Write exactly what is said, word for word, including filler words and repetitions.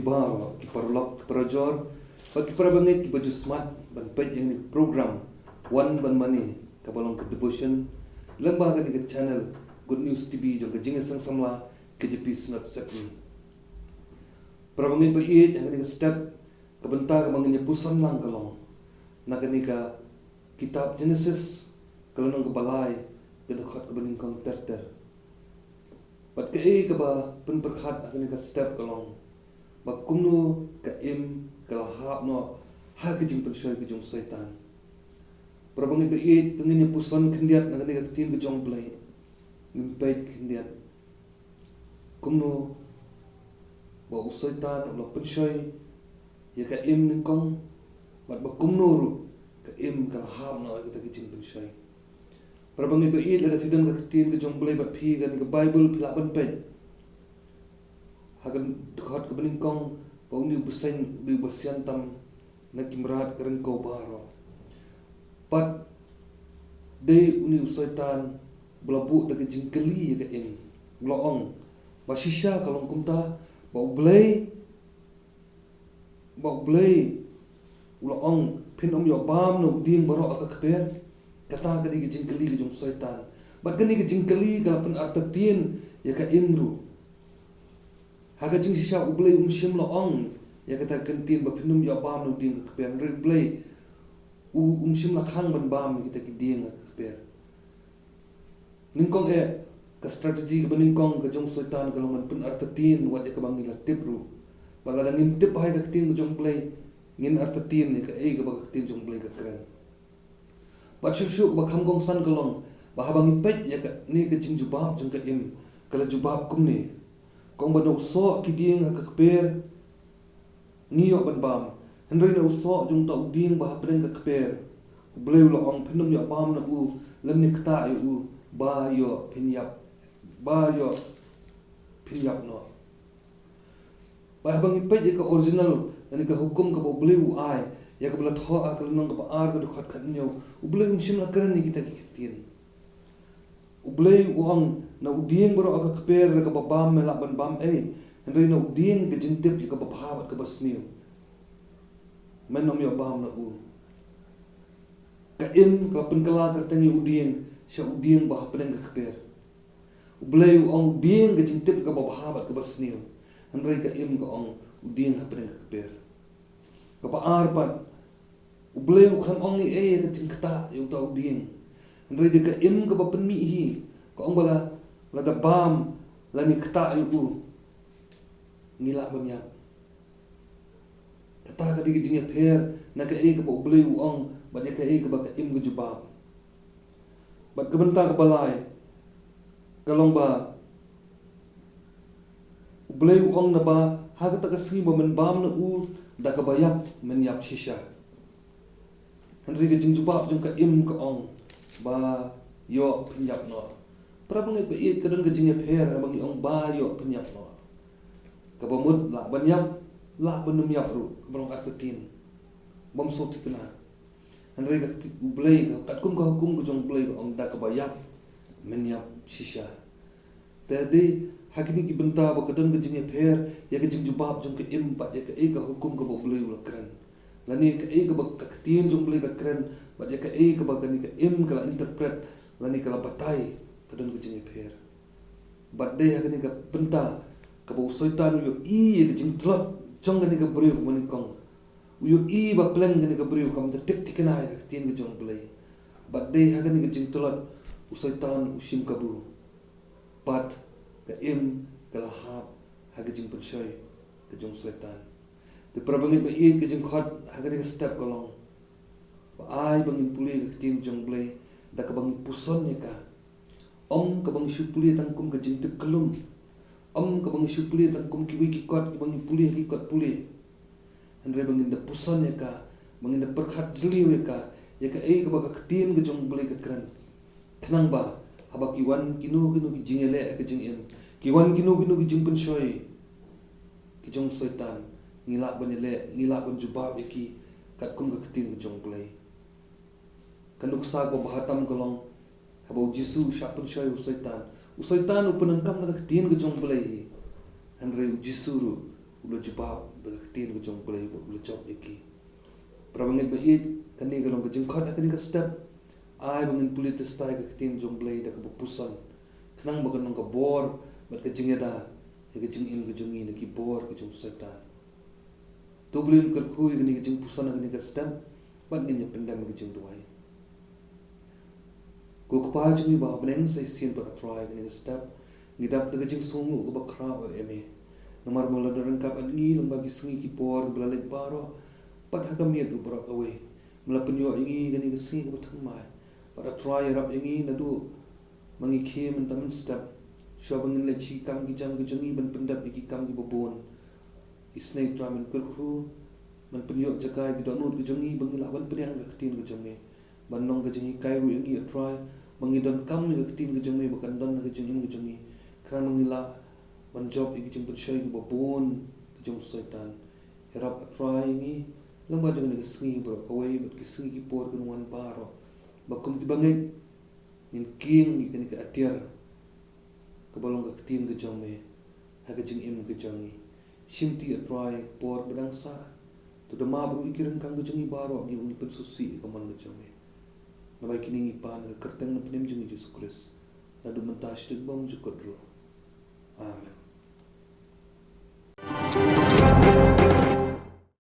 Baroh ki paralok, ki parajor bad ki parabangeit kiba ju smat ban peit ïa kane ka program Wan Ban Mane, kaba long ka devotion lyngba kane ka channel Good News T V jong ka Jingïaseng Samla K J P Synod Sepngi. Parabangeit ba ïeit, ha kane ka step, ka bynta kaba ngin ïa puson lang ka long na kane ka kitab Genesis, ka lynnong kaba lai, ka dkhot kaba nyngkong ter ter. Bad kaei kaba pynpyrkhat ha kane ka step ka long ba kumno ka im ka la hap noh ha ka jingpynshoi ka jong u Soitan. Parabangeit ba ïeit, to ngin ïa puson khyndiat na kane ka ktien ka jong u Blei. Ngin peit khyndiat kumno ba u Soitan u la pynshoi ïa ka im nyngkong, bad ba kumno ruh ka im ka la hap noh ïa kata ka jingpynshoi. Parabangeit ba ïeit, lada phi don ka ktien ka jong u Blei bad phi kane ka Baibl, phi lah ban peit ha ka dkhot kaba nyngkong ba une u bseiñ u dei uba sian tam na ki mrad ka ryngkew baroh. Bad dei une u Soitan ba la buh da ka jingkylli ïa ka im, u la ong ba shisha ka long kumta, ba u Blei, ba u Blei u la ong phin ym ïoh bam na u dieng baroh ha ka kper. Kata ka dei ka jingkylli ka jong u Soitan. Bad kane ka jingkylli ka la pynartatien ïa ka im ruh. Ha ka jingshisha u Blei um shym la ong ïa kata ka ktien ba phin ym ïoh bam na u dieng ha ka kper. Hynrei u Blei u um shym la khang ban bam ïa kita ki dieng ha ka kper. Nyngkong eh, ka strategy kaba nyngkong ka jong u Soitan ka long ban pynartatien wat ïa kaba ngi la tip ruh. Bad lada ngim tip bha ïa ka ktien ka jong u Blei, ngin artatien ïa kaei kaba ka ktien jong u Blei ka kren. Bad shuh shuh kaba kham kongsan ka long ba haba ngi peit ïa kane ka jingjubab jong ka im, ka la jubab kumne. Ka ong ba na u soh ki dieng ha ka kper ngi ïoh ban bam, hynrei na u soh jong uta u dieng ba hapdeng ka kper, u Blei u la ong phin ym ïoh bam na u, lymne ktah ïa u, ba ïoh phin ïap, ba ïoh phin ïap noh. Bad haba ngi peit ïa ka original, lane ka hukum kaba u Blei u ai, ïa kaba la thoh ha ka lynnong kaba ar ka dkhot khathynñiew, u Blei um shym la kren ïa kita ki ktien. U Blei u ong na u dieng baroh ha ka kper, ïa kaba bam me lah ban bam ei, hynrei na u dieng ka jingtip ïa kaba bha bad kaba sniew, men ym ïoh bam na u. Ka im ka la pynkylla kyrteng ïa u dieng sha u dieng ba hapdeng ka kper. U Blei u ong u dieng ka jingtip ïa kaba bha bad kaba sniew, hynrei ka im ka ong u dieng hapdeng ka kper. Kaba ar pat, u Blei u khlem ong ei ei ïa ka jingktah ïa uta u dieng, hynrei dei ka im kaba pynmih hi. Ka ong ba la, lada bam lane ktah ïa u, ngi lah ban ïap. Kata ka dei ka jingïapher na kaei kaba u Blei u ong bad ïa kaei kaba ka im ka jubab. Bad ka bynta kaba lai ka long ba u Blei u ong naba ha kata ka sngi ba men bam na u, da kaba ïap men ïap shisha. Hynrei ka jingjubab jong ka im ka ong ba ïoh phin ïap noh. Parabangeit ba ïeit, ka don ka jingïapher haba ngi ong ba ïoh phin ïap noh. Kaba mut lah ban ïap, lah ban ym ïap ruh, kaba long artatien, bym sngewthikna. Hynrei ka kti-, u Blei, ka, katkum ka hukum ka jong u Blei ka ong da kaba ïap men ïap shisha. Te dei ha kine ki bynta ba ka don ka jingïapher ïa ka jingjubab jong ka im bad ïa kaei ka hukum kaba u Blei u la kren, lane kaei kaba ka ktien jong u Blei ka kren bad ïa kaei kaba kane ka im ka la interpret lane ka la batai, ka don ka jingïapher. Bad dei ha kane ka bynta kaba u Soitan u ïohi ïa ka jingtlot jong kane ka briew kaba nyngkong. U ïohi ba pleng kane ka briew kam da tip thikna ïa ka ktien ka jong u Blei. Bad dei ha kane ka jingtlot u Soitan u shim kabu. Bad ka im ka la hap ha ka jingpynshoi ka jong u Soitan. Te parabangeit ba ïeit, ka jingkhot ha kane ka step ka long ba ai ba ngin pule ka ktien ka jong u Blei da kaba ngi puson ïa ka. Ym kaba ngi shu pule tang kum ka jingtip kyllum. Ym kaba ngi shu pule tang kum kiwei ki kot kiba ngi pule ha ki kot pule. Hynrei ba ngin da puson ïa ka, ba ngin da pyrkhat jylliew ïa ka, ïa kaei kaba ka ktien ka jong u Blei ka kren. Khnang ba haba ki wan kino kino ki jingïaleh ha ka jingim, ki wan kino kino ki jingpynshoi ki jong u Soitan, ngi lah ban ïaleh, ngi lah ban jubab ïa ki katkum ka ktien ka jong u Blei. Ka nuksa kaba bha tam ka long haba u Jisu u shah pynshoi ïa u Soitan. U Soitan u pyndonkam da ka ktien ka jong u Blei hi, hynrei u Jisu ruh u la jubab da ka ktien ka jong U Blei bad u la jop ïa ki. Para bangeit ba ïeit, kane ka long ka jingkhot ha kane ka step. Ai ba ngin pule test ïa ka ktien jong U Blei da kaba puson, khnang ba kan long ka bor bad ka jingïada ïa ka jingim ka jong ngi na ki bor ka jong u Soitan. To U Blei un kyrkhu ïa kane ka jingpuson ha kane ka step bad ngin ïa pyndem ïa ka jingduwai. Ko Kpa jong ngi ba ha bneng, sa shisien pat A Trai ha kane ka step ngi dap da ka jingsngewlem kaba khraw ïa me. Namar ba me la don ryngkat bad ngi lyngba ki sngi ki por kiba la leit baroh, bad ha ka miet ruh baroh kawei. Me la pynïoh ïa ngi kane ka sngi kaba thymmai. Bad A Trai, ïarap ïa ngi naduh ma ngi khie mynta mynstep, shuwa ba ngin leit sha ki kam ki jam ka jong ngi ban pyndep ïa ki kam kiba bun. Isynei Trai, men kyrkhu, men pynïoh jaka ïa ki dohnud ki jong ngi ba ngin lah ban pdiang ka ktien ka jong me. Ban long ka jinghikai ruh ïa ngi, A Trai, ba ngi donkam ïa ka ktien ka jong me ba kan don ha ka jingim ka jong ngi, khnang ba ngin lah ban jop ïa ki jingpynshoi kiba bun ki jong u Soitan. Ïarap, A Trai, ïa ngi lyngba jong kane ka sngi baroh kawei bad ki sngi ki por kin wan baroh, ba kum ki bangeit ngin kieng ïa kane ka atiar kaba long ka ktien ka jong me ha ka jingim ka jong ngi. Shimti, A Trai, ka por ba dang sah. To da map ruh ïa ki ryngkang ka jong ngi baroh kiba ngi pynsngewsih ïa ka mon ka jong me. Namar kine ngi pan ha ka kyrteng na pdeng jong ngi Jisu Khrist, naduh mynta shaduh bymjukut ruh. Amen.